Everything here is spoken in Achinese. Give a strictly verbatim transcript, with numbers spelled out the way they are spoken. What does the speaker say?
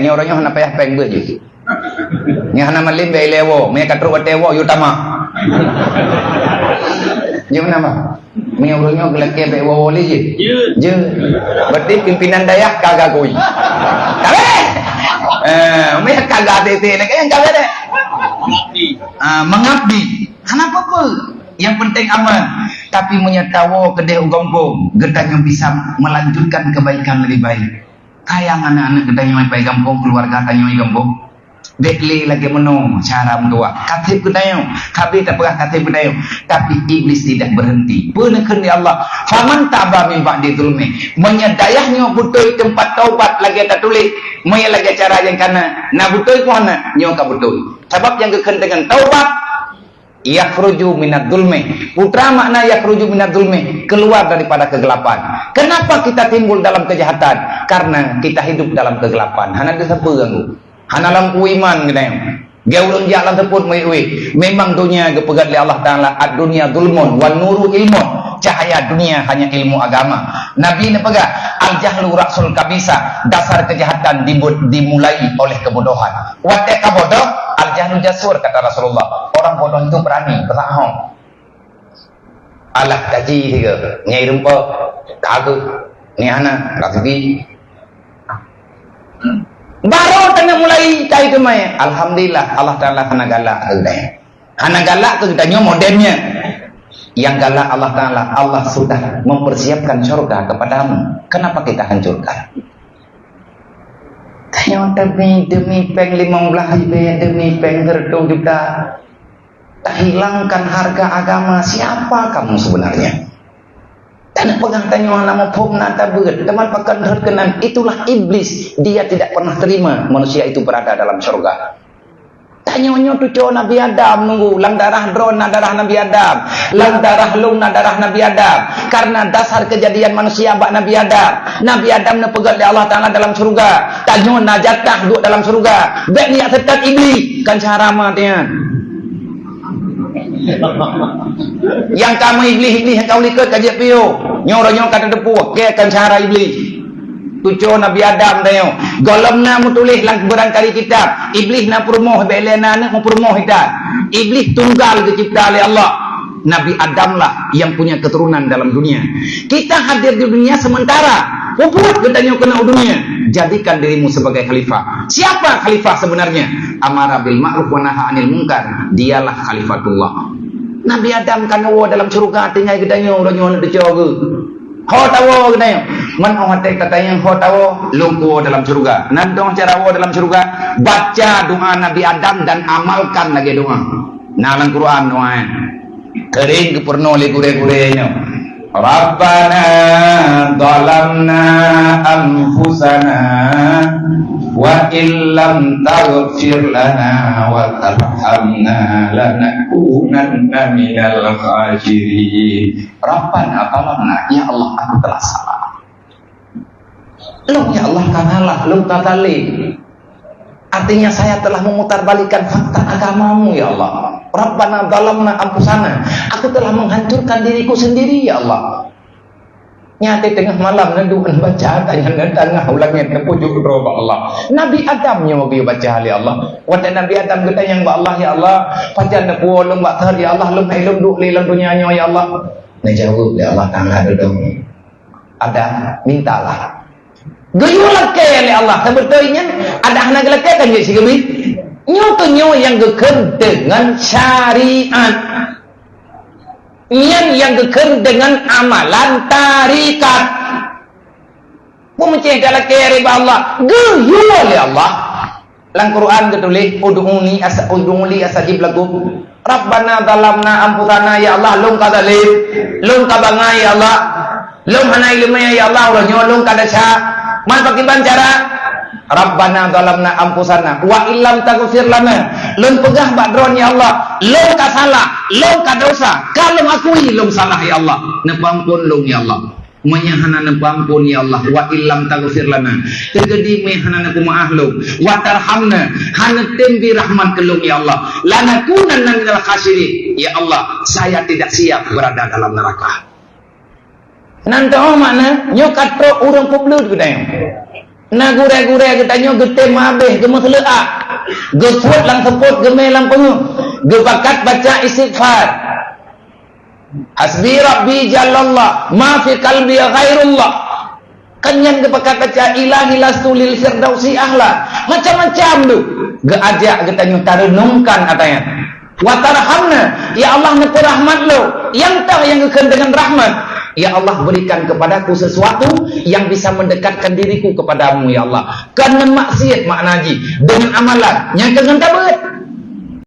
Nyoe ureueng nyoe hana payah péng beuh jih. Nyoe hana malem bèk ilèe woe, meuiya ka trok watèe woe, yue tamah. Jeuet meunan bah. Meuiya ureueng nyoe geulakèe bèk woe-woe lé jih. Jeuet. Jeuet. Berarti pimpinan dayah ka gagui. Ka bèk? Eh, meuiya ka gaté-té lagèe nyan ka bèk deh. Ah, mengabdi. Hana peue-peue. Yang penting aman. Tapi meunyoe tawoe keudeh u gampông, geutanyoe bisa melanjutkan kebaikan lebih baik. Sayang aneuk-aneuk geutanyoe pai gampông, keuluwarga tanyoe di gampông. Bèk lé lagèe meunoe cara meutuah. Ka sép geutanyoe, ka bèk tapeugah ka sép geutanyoe. Tapi Iblis tidak berhenti. Peue neukheun lé Allah? "Faman taba min ba'di zulmi." Meunyoe dayah nyoe beutôi teumpat taubat lagèe tatuléh, meunyoe lagèe cara nyang kana, na beutôi peue hana? Nyoe ka beutôi. Sabab nyang geukheun deungon taubat, yakhruju minadz zulmi. Putra makna yakhruju minadz zulmi, keluar daripada kegelapan. Kenapa kita timbul dalam kejahatan? Karena kita hidup dalam kegelapan. Hana ada siapa ganggu. Hana lampu iman keunan. Geu ureueng jak lam seupôt meuiweh. Memang dunia geupeugah lé Allah Taala, "Ad-dunya zulmun wan nuru ilmun." Cahaya dunia hanya ilmu agama. Nabi neupeugah, "Al-jahlu ra'sul kabisa." Dasar kejahatan dibuat, dimulai oleh kebodohan. Watèe ka bodoh, al-jahlu jasur, kata Rasulullah. Orang bodoh itu berani, beusahong. Alah, taji sigoe, nyai rumpok, ka geuh, ni hana, raseuki. Baru tanyoe mulai tai teumai. Alhamdulillah, Allah Taala hana galak keu geutanyoe. Hana galak keu geutanyoe modernnya. Yang galak Allah Taala, Allah sudah mempersiapkan surga kepadamu. Kenapa kita hancurkan? Tanyoe demi, demi péng limong blaih ribèe, demi péng seratus juta, tahilangkan harga agama. Siapa kamu sebenarnya? Tanyoe peugah tanyoe hana muphom na tabeuet, teuma pakon rhot keunan. Itulah iblis, dia tidak pernah terima manusia itu berada dalam surga. Tanyoe nyoe cucoe Nabi Adam nunggu, lam darah droe na darah Nabi Adam, lam darah lôn na darah Nabi Adam. Karena dasar kejadian manusia bak Nabi Adam. Nabi Adam neupeugöt lé Allah Taala dalam syeuruga. Tanyoe na jatah duek dalam syeuruga. Bèk neujak seutat Iblih, kan cara meunan. Nyang ka meuiblih-iblih nyang ka u likot ka jeuet piôh. Nyoe uroe nyoe ka tateupeue, keu kan cara Iblih. Cucoe Nabi Adam tanyoe. Gohlom na meutuléh lam barangkali kitab, Iblih na peurumoh, bèk lé na aneuk meupeurumoh ita. Iblih tunggal geucipta lé Allah. Nabi Adam lah yang punya keturunan dalam dunia. Kita hadir di dunia sementara. Peubuet geutanyoe keunoe u dunia. Jadikan dirimu sebagai khalifah. Siapa khalifah sebenarnya? Amara bil ma'ruf wa naha anil munkar. Dialah khalifatullah. Nabi Adam ka neuwoe dalam syeuruga, tinggai geutanyoe uroe nyoe aneuk cucoe geuh. Ho tawoe geutanyoe. Man 'oh watèe ka tanyong ho tawoe, lôn kuwoe dalam syeuruga. Nan dong cara woe dalam syeuruga, baca doa Nabi Adam dan amalkan lagèe doa. Na lam Quran doa, eh. Keuring geupeurunoe lé gurèe-gurèe nyoe. Rabbana zalamna anfusana wa illam taghfir lana wa tarhamna lanakunanna minal khasirin. Rabbana zalamna, ya Allah, aku telah salah. Lôn, ya Allah, ka salah, lôn ka zalim. Artinya, saya telah memutarbalikkan fakta agamamu, ya Allah. Rabbana zalamna anfusana. Aku telah menghancurkan diriku sendiri, ya Allah. Nyan teungoh malam neuduek neubaca, tanyong neutangah u langèt neupujuk droe bak Allah. Nabi Adam nyoe geuyue baca lé Allah. Watèe Nabi Adam geutanyong bak Allah, "Ya Allah, pajan neupuwoe lôn bak thot, ya Allah, lôn hai lôn duek lé lam donya nyoe, ya Allah?" Neujaweueb lé Allah Taala, "Adam, mintalah." Geuyue lakèe lé Allah, seubeutôi nyan adak hana geulakèe kan jeuet sigeubri. Nyoe keuh nyoe nyang geukheun deungon syariat. Nyan nyang geukheun deungon amalan tarekat. Peumeucéh talakèe ridha Allah, geuyue lé Allah. Lam Quran geutuléh, "Ud'uni asa-, ud'uni astajib lakum." Rabbana zalamna anfusana, ya Allah, lôn ka zalim, lôn ka bangai, ya Allah. Lôn hana ileumèe, ya Allah, uroe nyoe lôn ka desya. Man pakriban cara? Rabbana zalamna anfusana wa illam taghfir lana. Lôn peugah bak Droe, ya Allah, lôn ka salah, lôn ka desya, ka lôn akui lôn salah, ya Allah. Neupeuampôn lôn, ya Allah. Meunyoe hana neupeuampôn, ya Allah, wa illam taghfir lana, teukeudi meunyoe hana neupeumeu'ah lôn, wa tarhamna, hana neutem bri rahmat keu lôn, ya Allah, lanakunanna minal khasirin, ya Allah, saya tidak siap berada dalam neraka. Nan teuh makna, nyoe ka trok ureueng peubleut geutanyoe. Na gurée-gurée geutanyoe geutem habéh, geumeuseuleuak, geupeuet lam seupôt, geumé lam peungeuh, geupakat baca istighfar. Hasbi Rabbi Jallallah, ma fi qalbi ghairullah. Kan nyan geupakat baca, "Ilahi lastu lil firdausi ahla." Macam-macam tu. Geuajak geutanyoe tarenungkan ata nyan. "Wa tarhamna," ya Allah, neupeurahmat lôn. Nyang toh nyang geukheun deungon rahmat? "Ya Allah, berikan kepadaku sesuatu yang bisa mendekatkan diriku kepadamu, ya Allah." Kon ngon maksiat makna jih, deungon amalan nyang keu ngon tabeuet.